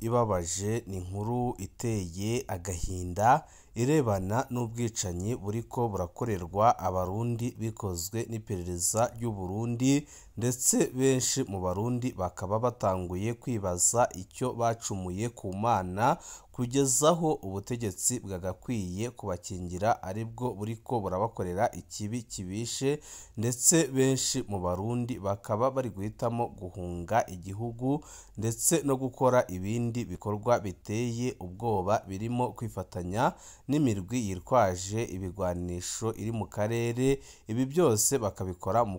ibabaje, ni inkuru iteye agahinda irebana n'ubwicanyi buriko burakorerwa Abarundi bikozwe n'iperereza ry'u Burundi, ndetse benshi mu Barundi bakaba batanguye kwibaza icyo bacumuye ku Mana kugezaho ubutegetsi bwagakwiye kubakingira aribwo buriko burabakorera ikibi kibishe, ndetse benshi mu Barundi bakaba bari guhitamo guhunga igihugu ndetse no gukora ibindi bikorwa biteye ubwoba birimo kwifatanya n'imirwi yitwaje ibigwanisho iri mu karere. Ibi byose bakabikora mu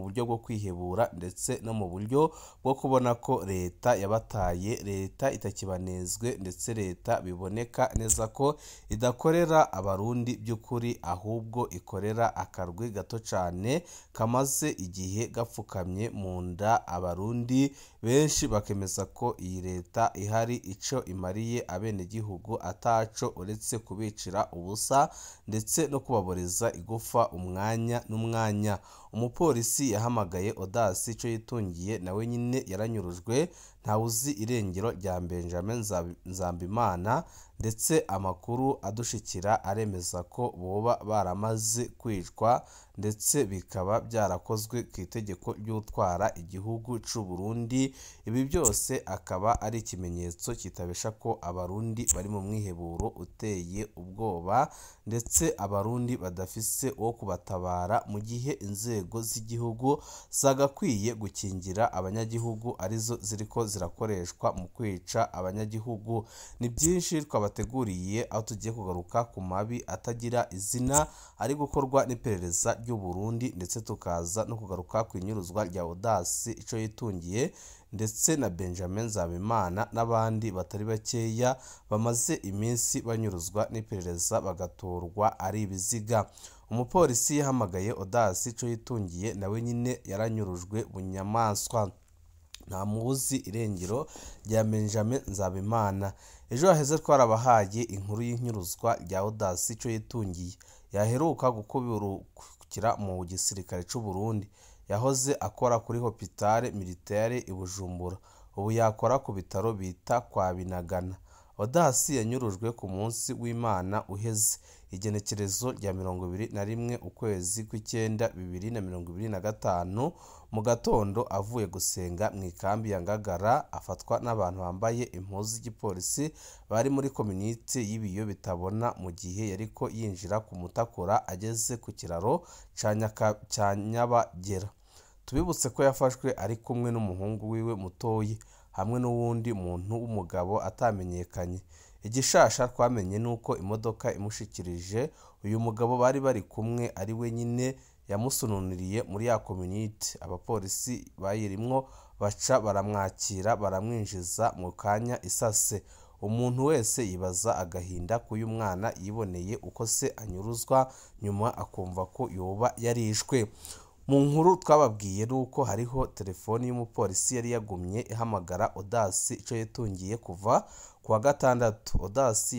buryo bwo kwihebura ndetse no mu buryo bwo kubona ko leta yabataye, leta itakibanezwe, ndetse leta biboneka neza ko idakorera Abarundi by'ukuri, ahubwo ikorera akarwi gato cane kamaze igihe gapfukamye mu nda Abarundi. Benshi bakemeza ko iyi leta ihari ico imariye abenegihugu ataco uretse kubicira ubusa ndetse no kubaboreza igufa umwanya n'umwanya. Umupolisi yahamagaye Audace ico yitungiye nawe nyine yaranyurujwe, ntawuzi irengero rya Benjamin Nzambimana, ndetse amakuru adushikira aremeza ko boba baramaze kwicwa, ndetse bikaba byarakozwe ku itegeko ry'utwara igihugu c'u Burundi. Ibi byose akaba ari ikimenyetso kitabesha ko Abarundi bari mu mwiheburo uteye ubwoba, ndetse Abarundi badafise uwo kubatabara mu gihe inzego z'igihugu zagakwiye gukingira abanyagihugu arizo ziriko zirakoreshwa mu kwica abanyagihugu. Ni byinshi twabateguriye aho tugiye kugaruka ku mabi atagira izina ari gukorwa n'iperereza ry'u Burundi, ndetse tukaza no kugaruka ku inyuruzwa rya Audace ico yitungiye ndetse na Benjamin Nzabimana n'abandi batari bakeya bamaze iminsi banyuruzwa n'iperereza bagatorwa ari ibiziga. Umupolisi yahamagaye Audace ico yitungiye nawe nyine yaranyurujwe bunyamaswa, ntamuzi irengero rya Benjamin Nzabimana. Ejo haheze twarabahaye inkuru y'inyuruzwa rya Audace ico yitungiye yaheruka gukubirukira mu gisirikare c'u Burundi. Yahoze akora kuri Hôpital Militaire i Bujumbura, ubu yakora ku bitaro bita kwa Binagana. Audace yanyurujwe ku munsi w'Imana uheze, igenekerezo rya 21 ukwezi kw'icyenda 2025 mu gatondo, avuye gusenga mu ikambi ya Ngagara, afatwa n'abantu bambaye impuzu z'igipolisi bari muri community y'ibiyo bitabona, mu gihe yariko yinjira ku Mutakura ageze ku kiraro ca Nyabagera. Tubibutse ko yafashwe ari kumwe n'umuhungu wiwe mutoyi hamwe n'uwundi muntu w'umugabo atamenyekanye. Igishasha twamenye nuko imodoka imushikirije uyu mugabo bari bari kumwe ari we nyine yamusununiriye muri ya community. Abapolisi bayirimwo baca baramwakira baramwinjiza mu kanya isase. Umuntu wese yibaza agahinda k'uyu mwana yiboneye uko se anyuruzwa nyuma akumva ko yoba yarishwe. Mu nkuru twababwiye nuko hariho telefoni y'umupolisi yari yagumye ihamagara Audace ico yitungiye kuva kuwa gatandatu. Audace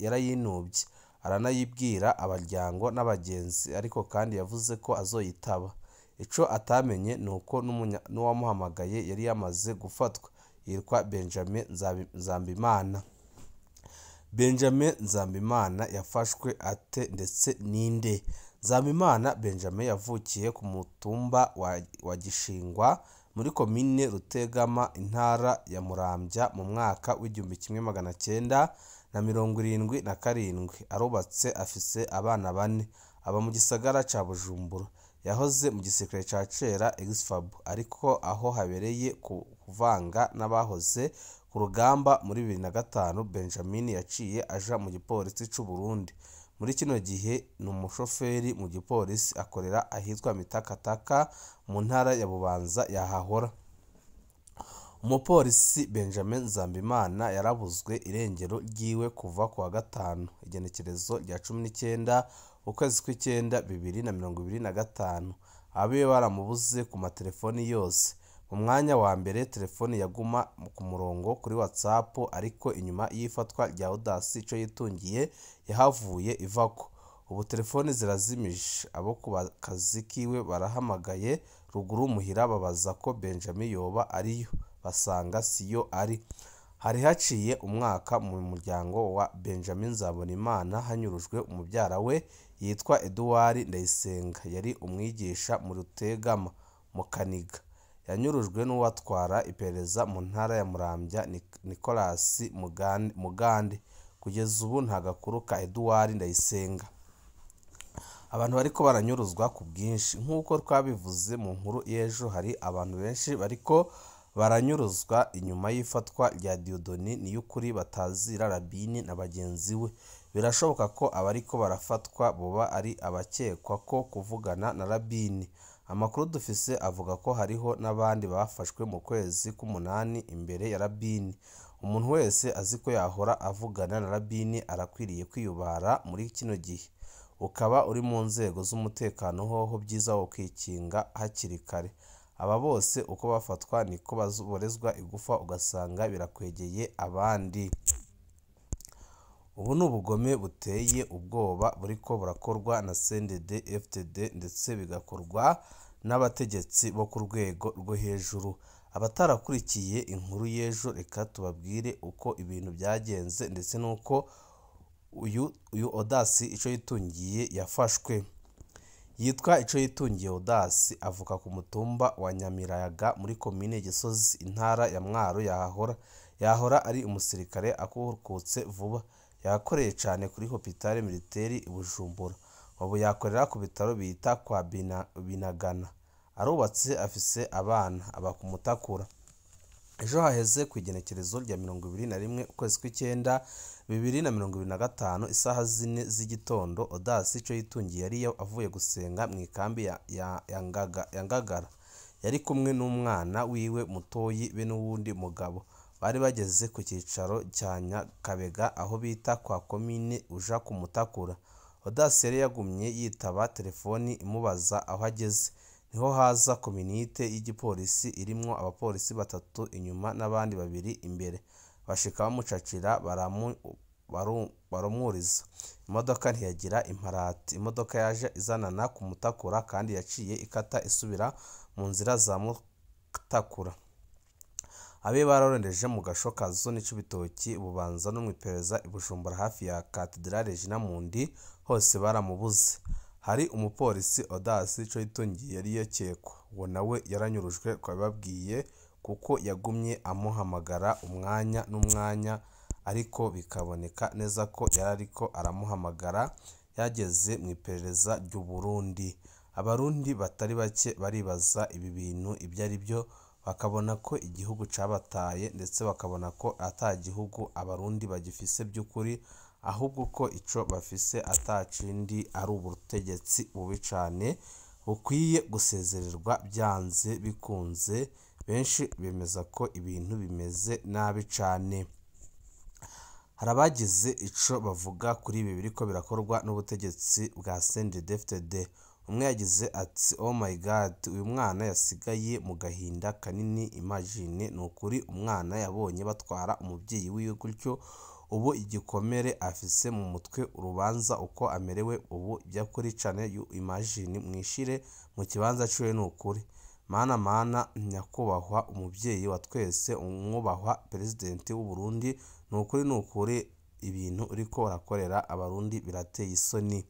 yarayinubye aranayibwira abaryango n'abagenzi, ariko kandi yavuze ko azoyitaba. Ico atamenye nuko n'uwamuhamagaye yari yamaze gufatwa, yitwa Benjamin Nzambimana. Benjamin Nzambimana yafashwe ate ndetse ninde? Nzambimana Benjamin yavukiye ku mutumba wa Gishingwa muri komine Rutegama, intara ya Muramvya, mu mwaka w'1977. Arubatse, afise abana bane, aba mu gisagara ca Bujumbura. Yahoze mu gisirikare ca kera Exfab, ariko aho habereye kuvanga n'abahoze ku rugamba muri 2005, Benjamin yaciye aja mu gipolisi c'u Burundi. Muri kino gihe ni umushoferi mu gipolisi, akorera ahitwa Mitakataka mu ntara ya Bubanza yahahora. Umupolisi Benjamin Nzambimana yarabuzwe irengero ryiwe kuva kuwa gatanu, igenekerezo rya 19 ukwezi kw'icyenda 2025. Abiwe baramubuze ku matelefoni yose. Mu mwanya wa mbere telefoni yaguma ku murongo kuri WhatsApp, ariko inyuma y'ifatwa rya Audace ico yitungiye yahavuye ivako. Ubu telefoni zirazimije. Abo ku kazi kiwe barahamagaye ruguru muhira babaza ko Benjamin yoba ariyo, basanga siyo ari. Hari haciye umwaka mu muryango wa Benjamin Nzabonimana hanyurujwe umubyara we yitwa Edouard Ndayisenga, yari umwigisha mu Rutegama mu Kaniga. Yanyurujwe n'uwatwara iperereza mu ntara ya Muramvya Nicolas Mugande. Kugeza ubu nta gakuru ka Edouard Ndayisenga. Abantu bariko baranyuruzwa ku bwinshi nk'uko twabivuze mu nkuru y'ejo, hari abantu benshi bariko baranyuruzwa inyuma y'ifatwa rya Dieudonné Niyukuri batazira Rabini na bagenzi we. Birashoboka ko abariko barafatwa boba ari abakekwa ko kuvugana na Rabini. Amakuru dufise avuga ko hariho n'abandi bafashwe mu kwezi k'umunani imbere ya Rabini. Umuntu wese azi ko yahora avugana na Rabini arakwiriye kwiyubara muri kino gihe. Ukaba uri mu nzego z'umutekano hoho byiza wo kwikinga hakiri kare. Aba bose uko bafatwa niko baborezwa igufa, ugasanga birakwegeye abandi. Ubu ni ubugome buteye ubwoba buriko burakorwa na CNDD FDD ndetse bigakorwa n'abategetsi bo ku rwego rwo hejuru. Abatarakurikiye inkuru y'ejo reka tubabwire uko ibintu byagenze ndetse n'uko uyu Audace Icoyitungiye yafashwe. Yitwa Icoyitungiye Audace, avuka ku mutumba wa Nyamirayaga muri komine Gisozi, intara ya Mwaro. Yahora ari umusirikare akukutse vuba. Yakoreye cyane kuri Hôpital Militaire i Bujumbura. Ubu yakorera ku bitaro bita kwa Binagana. Arubatse, afise abana, aba ku Mutakura. Ejo haheze ku igenekerezo rya 21 ukwezi kw'icyenda 2025 isaha 4 z'igitondo, Audace Icoyitungiye yari avuye gusenga mu ikambi ya Ngagara. Yari kumwe n'umwana wiwe mutoyi be n'uwundi mugabo. Bari bageze ku cyicaro cya Nyakabega aho bita kwa komine uja ku Mutakura. Audace yari yagumye yitaba telefoni imubaza aho ageze. Niho haza kominite y'igipolisi irimwo abapolisi batatu inyuma n'abandi babiri imbere. Bashika bamucacira baramwuriza. Imodoka ntiyagira imparati. Imodoka yaje izanana ku Mutakura kandi yaciye ikata isubira mu nzira za Mutakura. Abe bararondeje mu gasho ka zone Cibitoki, Bubanza no mw'iperereza i Bujumbura hafi ya Cathedrale Regina Mundi, hose baramubuze. Hari umupolisi Audace Icoyitungiye yari yakekwa, uwo nawe yaranyurujwe twabibabwiye kuko yagumye amuhamagara umwanya n'umwanya, ariko bikaboneka neza ko yari ariko aramuhamagara yageze mu iperereza ry'u Burundi. Abarundi batari bake baribaza ibi bintu ibyo ari byo, bakabona ko igihugu cabataye ndetse bakabona ko ata gihugu abarundi bagifise by'ukuri, ahubwo ko ico bafise atacindi ari ubutegetsi bubi cane bukwiye gusezererwa byanze bikunze. Benshi bemeza ko ibintu bimeze nabi cane. Hari abagize ico bavuga kuri ibi biriko birakorwa n'ubutegetsi bwa CNDD-FDD. Umwe yagize ati oh my god, uyu mwana yasigaye mu gahinda kanini, imagine ni ukuri umwana yabonye batwara umubyeyi wiwe gutyo, ubu igikomere afise mu mutwe, urubanza uko amerewe ubu byakuri cane, you imagine mwishire mu kibanza ciwe ni ukuri. Mana mana nyakubahwa umubyeyi wa twese, umwubahwa president w'u Burundi, ni ukuri ni ukuri ibintu uriko urakorera abarundi birateye isoni.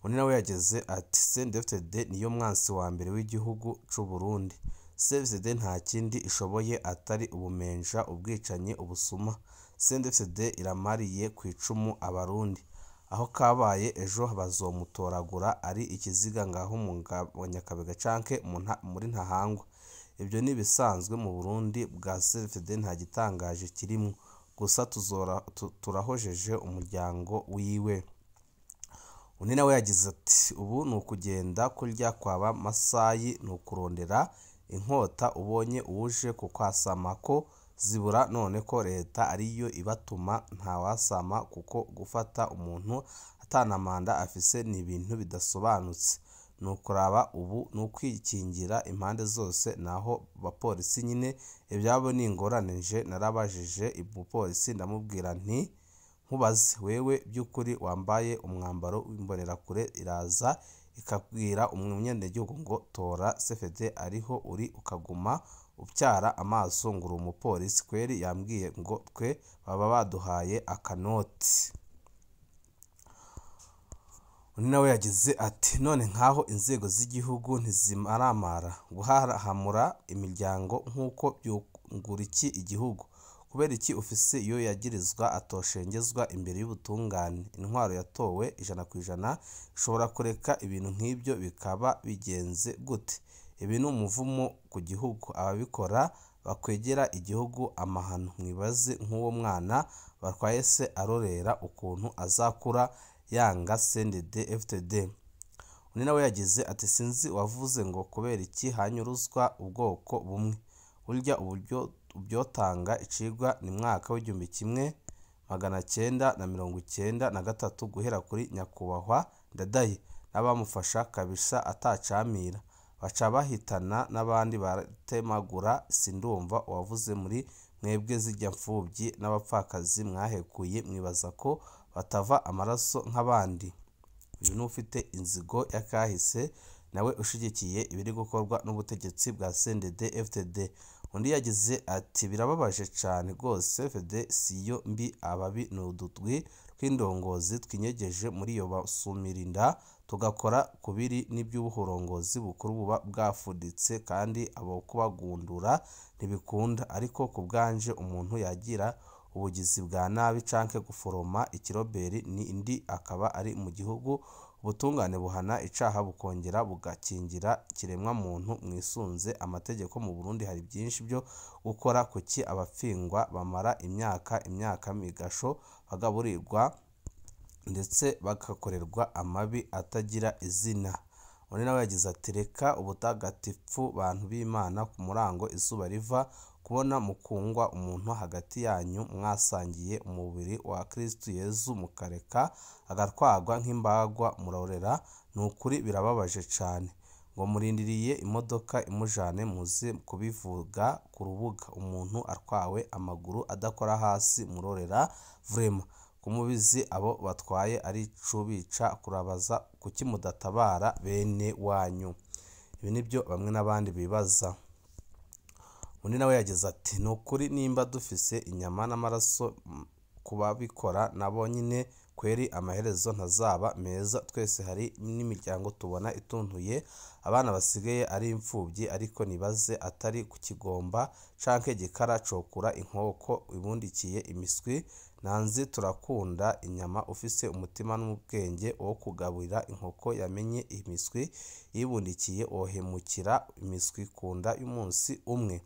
Undi nawe yageze ati CNDD-FDD niyo mwansi wa mbere w'igihugu c'u Burundi. CNDD nta kindi ishoboye atari ubumenja, ubwicanyi, ubusuma. CNDD-FDD iramariye ku icumu abarundi. Aho kabaye ejo bazomutoragura ari ikiziga ngaho mu Nyakabega canke muri Ntahangwa. Ibyo ni ibisanzwe mu Burundi bwa CNDD-FDD, nta gitangaje kirimwo. Gusa turahojeje umuryango wiwe. Undi nawe yagize ati ubu ni ukugenda kurya kwaba Masayi, ni ukurondera inkota ubonye uwuje kukwasama ko zibura, none ko leta ariyo ibatuma ntawasama, kuko gufata umuntu atanamanda afise ni ibintu bidasobanutse. Ni ukuraba ubu ni ukwikingira impande zose, naho bapolisi nyine ibyabo ni ingorane. Nje narabajije umupolisi ndamubwira nti nkubaze wewe by'ukuri wambaye umwambaro w'imbonerakure iraza ikabwira umunyagihugu ngo tora CFD ariho uri ukaguma Upyara amaso ngo uri umupolisi kweri, yambwiye ngo twe baba baduhaye akanoti. Undi nawe yagize ati none nkaho inzego z'igihugu ntizimaramara guhahamura imiryango nk'uko byungura iki igihugu? Kubera iki ufise iyo yagirizwa atoshengezwa imbere y'ubutungane? Intwaro yatowe 100% ishobora kureka ibintu nk'ibyo bikaba bigenze gute? Ibi ni umuvumo ku gihugu, ababikora bakwegera igihugu amahano. Mwibaze nk'uwo mwana batwaye se arorera ukuntu azakura yanga CNDD FDD. Undi nawe yagize ati sinzi wavuze ngo kubera iki hanyuruzwa ubwoko bumwe, burya uburyo ubyotanga icigwa ni mwaka w'1993 guhera kuri nyakubahwa Ndadaye n'abamufasha kabisa atacamira baca bahitana n'abandi baratemagura. Sindumva uwavuze muri mwebwe zijya mfubyi n'abapfakazi mwahekuye mwibaza ko batava amaraso nk'abandi. Uyu n'ufite inzigo yakahise nawe ushigikiye ibiri gukorwa n'ubutegetsi bwa CNDD FDD. Undi yagize ati birababaje cyane rwose, FDD siyo mbi, ababi ni udutwi tw'indongozi twinyegeje muri iyo basumirinda tugakora kubiri n'iby'uburongozi bukuru buba bwafuditse, kandi abo kubagundura ntibikunda. Ariko ku bwanje umuntu yagira ubugizi bwa nabi canke guforoma ikiroberi ni indi akaba ari mu gihugu, ubutungane buhana icaha bukongera bugakingira kiremwa muntu mwisunze amategeko. Mu Burundi hari byinshi byo gukora, kuki abafingwa bamara imyaka migasho bagaburirwa ndetse bagakorerwa amabi atagira izina. Undi nawe yagize ati reka ubutagatifu bantu b'Imana, ku murango izuba riva kubona mukungwa umuntu hagati yanyu mwasangiye umubiri wa Kristu Yezu mukareka agatwagwa nk'imbagwa murorera, ni ukuri birababaje cyane. Ngo murindiriye imodoka imujane muze kubivuga ku rubuga, umuntu atwawe amaguru adakora hasi murorera vraiment. Kumubizi abo batwaye ari cubica kurabaza kuki mudatabara bene wanyu? Ibi nibyo bamwe n'abandi bibaza. Undi nawe yagize ati ni ukuri nimba dufise inyama n'amaraso kubabikora nabo nyine kweri amaherezo ntazaba meza. Twese hari n'imiryango tubona ituntuye abana basigaye ari imfubyi, ariko nibaze atari kukigomba canke gikara cokura inkoko ibundikiye imiswi. Nanzi turakunda inyama, ufise umutima n'ubwenge wo kugaburira inkoko yamenye imiswi yibundikiye wohemukira imiswi kunda y'umunsi umwe.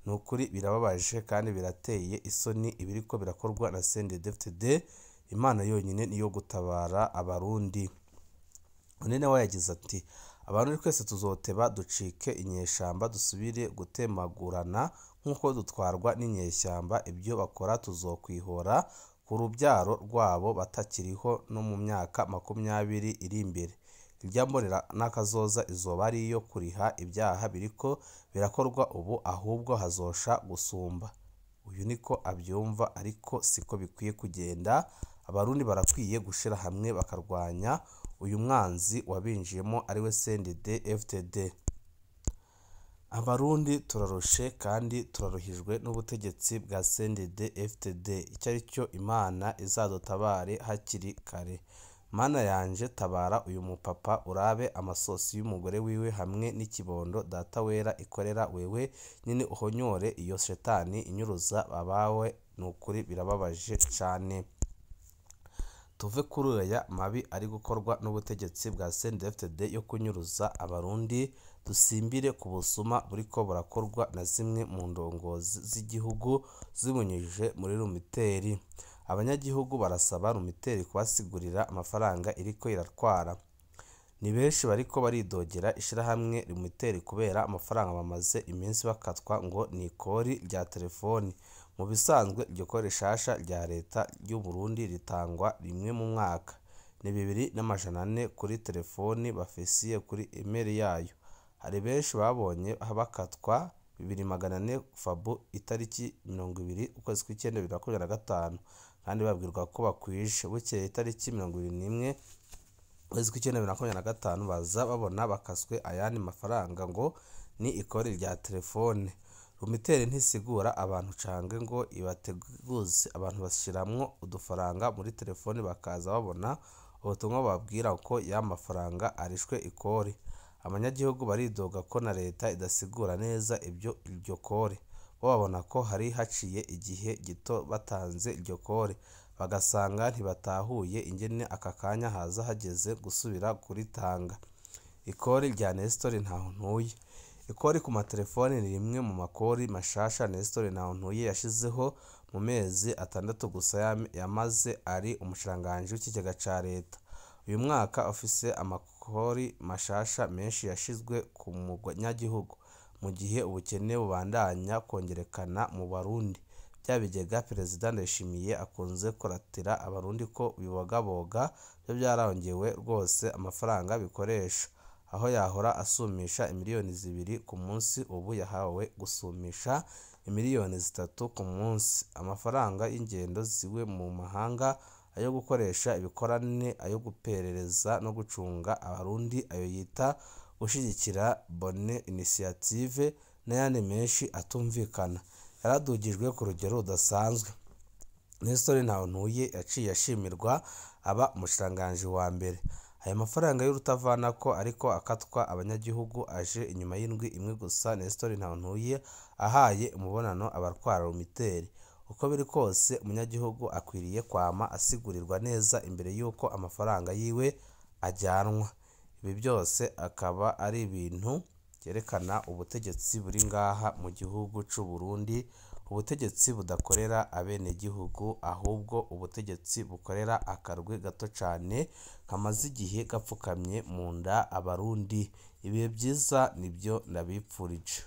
Nukuri birababaje kandi birateye isoni ibiriko birakorwa na CNDD-FDD. Imana yonyine niyo gutabara abarundi. Undi nawe yagize ati abantu twese tuzoteba ducike inyeshamba dusubire gutemagurana nk'uko dutwarwa n'inyeshyamba, ibyo bakora tuzokwihora ku rubyaro rwabo batakiriho no mu myaka 20 iri imbere. Iryambonera n'akazoza izoba ari iyo kuriha ibyaha biriko birakorwa ubu, ahubwo hazosha gusumba. Uyu niko abyumva, ariko siko bikwiye kugenda. Abarundi barakwiye gushira hamwe bakarwanya uyu mwanzi wabinjiyemo ariwe CNDD FDD. Abarundi turarushe kandi turaruhijwe n'ubutegetsi bwa CNDD FDD. Icyo ari cyo Imana izadutabare hakiri kare. Mana yanje tabara uyu mupapa, urabe amasosi y'umugore wiwe hamwe n'ikibondo data wera ikorera wewe nyine, uhonyore iyo shetani inyuruza abawe. Nukuri birababaje cyane. Tuve kuri aya mabi ari gukorwa n'ubutegetsi bwa CNDD-FDD yo kunyuruza abarundi, dusimbire ku busuma buriko burakorwa na zimwe mu ndongozi z'igihugu zibunyujije muri Lumiteri. Abanyagihugu barasaba Lumiteri kubasigurira amafaranga iriko iratwara. Ni benshi bariko baridogera ishirahamwe Lumiteri kubera amafaranga bamaze iminsi bakatwa ngo ni ikori rya telefoni. Mu bisanzwe iryo kori rishasha rya leta ry'u Burundi ritangwa rimwe mu mwaka, ni 2400 kuri telefoni bafisiye kuri email yayo. Hari benshi babonye bakatwa 2400 fabu itariki 20 ukwezi kw'icyenda 2025, kandi babwirwa ko bakwije. Bukeye itariki 21 ukwezi kw'icyenda 2025 baza babona bakaswe ayandi mafaranga ngo ni ikori rya telefone. Lumitel ntisigura abantu canke ngo ibateguze, abantu bashiramwo udufaranga muri telefoni bakaza babona ubutumwa bababwira ko ya mafaranga arishwe ikori. Abanyagihugu baridoga ko na leta idasigura neza ibyo iryo kori. Bo babona ko hari haciye igihe gito batanze iryo kori, bagasanga ntibatahuye ingene aka kanya haza hageze gusubira kuritanga. Ikori rya Nestor Ntahontuye. Ikori ku matelefoni ni rimwe mu makori mashasha Nestor Ntahontuye yashizeho mu mezi 6 gusa yamaze ari umushikiranganji w'ikigega ca leta. Uyu mwaka ufise amakori mashasha menshi yashizwe ku munyagihugu, mu gihe ubukene bubandanya kongerekana mu Barundi. Bya bigega Perezida Ndayishimiye akunze kuratira Abarundi ko bibogaboga byo byarongewe rwose amafaranga bikoresha, aho yahora asumisha imiliyoni 2 ku munsi ubu yahawe gusumisha imiliyoni 3 ku munsi. Amafaranga y'ingendo ziwe mu mahanga, ayo gukoresha ibikorane, ayo guperereza no gucunga Abarundi, ayo yita gushigikira Bonne Initiative n'ayandi menshi atumvikana, yaradugijwe ku rugero rudasanzwe. Nestor Ntahontuye yaciye ashimirwa aba umushikiranganji wa mbere. Aya mafaranga y'urutavanako ariko akatwa abanyagihugu aje inyuma y'indwi imwe gusa Nestor Ntahontuye ahaye umubonano abatwara Lumitel. Uko biri kose umunyagihugu akwiriye kwama asigurirwa neza imbere y'uko amafaranga yiwe ajyanwa. Ibi byose akaba ari ibintu byerekana ubutegetsi buri ngaha mu gihugu c'u Burundi, ubutegetsi budakorera abenegihugu ahubwo ubutegetsi bukorera akarwi gato cane kamaze igihe gapfukamye mu nda Abarundi. Ibihe byiza nibyo ndabipfurije.